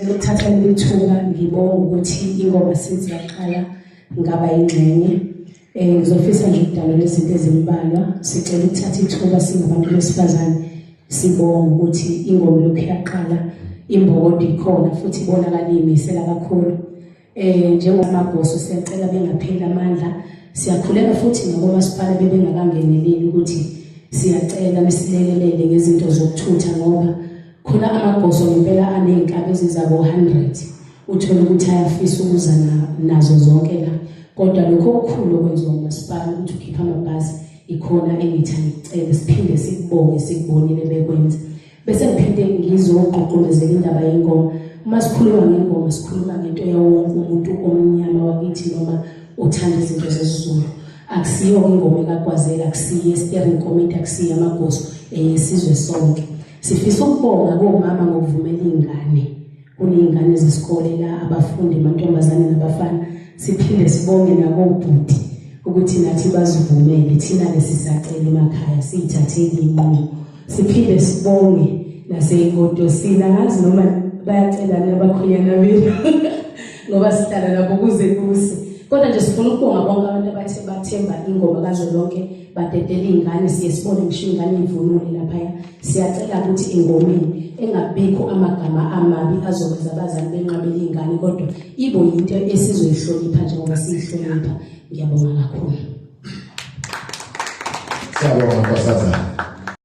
Ukuthatha leli thuba ngibonga ukuthi ingoma since yaqala ngaba yingxenye. Ngizofisa nje ukudalula izinto ezimbalwa. Sicela ukuthatha ithuba singabantu besifazane sibonga ukuthi ingoma lokhu yaqala imbokodo ikhona futhi ibonakala iyimisela kakhulu. Njengomabhoso siyacela bengapheli amandla. Siyakhuleka futhi nakomasipala bebengakangeneleli ukuthi siyacela nisilekelele ngezinto zokuthutha ngoba khona amagoso ngempela aney'nkabi eziza ko-100 uthole ukuthi ayafisa ukuza nazo zonke la, kodwa lokho okukhulu okwenziwa umasipala ukuthi ukhiphe amabhasi ikhona engithi angikucele siphinde sikubonge sikubonile bekwenza. Bese ngiphinde ngizogqugqumezela indaba yengoma. Uma sikhuluma ngengoma sikhuluma ngento yawonke umuntu omnyama wakithi noma othanda izinto zesiZulu. Akusiyo ingoma ekagwazela, akusiyo steering committee, akusiyo amagoso, eyesizwe sonke. Sifisa ukubonga komama ngokuvumela iy'ngane, kuney'ngane zesikole la, abafundi amantombazane nabafana. Siphinde sibonge nakobhuti ukuthi nathi bazivumele, thina-ke sisacela emakhaya siyithathele iy'nqumo. Siphinde sibonge nasey'ngodosini, angazi noma bayacelana abakhwenyana benu ngoba sihlala nabo kuze kuse, kodwa nje sifuna ukubonga bonke abantu abathe bathemba ingoma kazwelonke badedela iy'ngane. Siye sibone ngisho iy'ngane iy'vunule laphaya. Siyacela ukuthi engomeni engabikho amagama amabi azokwenza abazali benqabele iy'ngane, kodwa ibo yinto esizoyihlonipha njengoba siyihlonipha. Ngiyabonga kakhulu. Siyabonga, nkosazana.